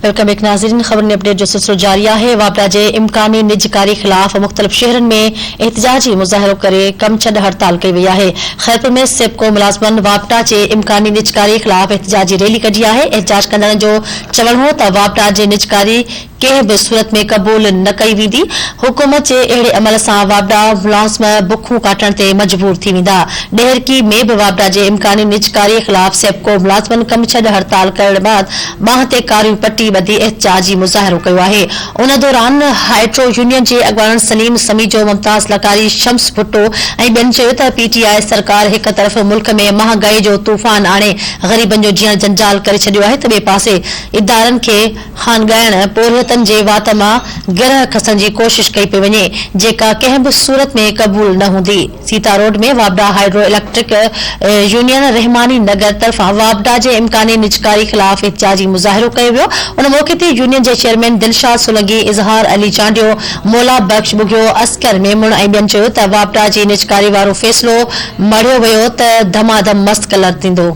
Welcome back ناظرين خبرن update جو سلسلو جاري آهي واپڊا جي امڪاني نجڪاري خلاف مختلف شهرن ۾ احتجاجي مظاهرو ڪري ڪم ڇڏ هڙتال ڪئي وئي آهي خيرپور ۾ سيپڪو ملازمن واپڊا جي امڪاني نجڪاري خلاف احتجاجي ريلي ڪڍي آهي احتجاج ڪندڙن جو چوڻ هو ته واپڊا جي نجڪاري ڪنهن به صورت ۾ قبول نه ڪئي ويندي، حڪومت جي اهڙي عمل سان واپڊا ملازم بکون ڪاٽڻ تي مجبور ٿي ويندا. ڏهرڪي ۾ به واپڊا جي امڪاني نجڪاري خلاف سيپڪو ملازمن ڪم ڇڏ هڙتال ڪرڻ بعد ٻانهن تي ڪاريون پٽي ٻڌي احتجاجي مظاهرو ڪيو آهي. ان دوران هائيڊرو يونين جي اڳواڻن سليم سميجو، ممتاز لغاري، شمس ڀٽو ۽ ٻين چيو ته پي ٽي آء سرڪار هڪ طرف ملڪ ۾ مهانگائي جو طوفان آڻي غريبن جو جيئڻ جنجال ڪري ڇڏيو آهي ته ٻئي پاسي ادارن کي خانگائڻ پورهيتن جي وات مان گرهه کسڻ جي ڪوشش ڪئي پئي وڃي، جيڪا ڪنهن به صورت ۾ قبول نه هوندي. سيتا روڊ ۾ واپڊا هائيڊرو اليڪٽرڪ يونين رحماني نگر طرفان واپڊا جي امڪاني نجڪاري خلاف احتجاجي مظاهرو ڪيو ويو. ان موقعي تي يونين جي چيئرمين دلشاد سولنگي، اظهار علي چانڊيو، مولا بخش ٻگهيو، عسڪر ميمڻ ۽ ٻين چيو ته واپڊا جي نجڪاري وارو فيصلو مڙهيو ويو ته ڌماڌم مست ڪلر ٿيندو.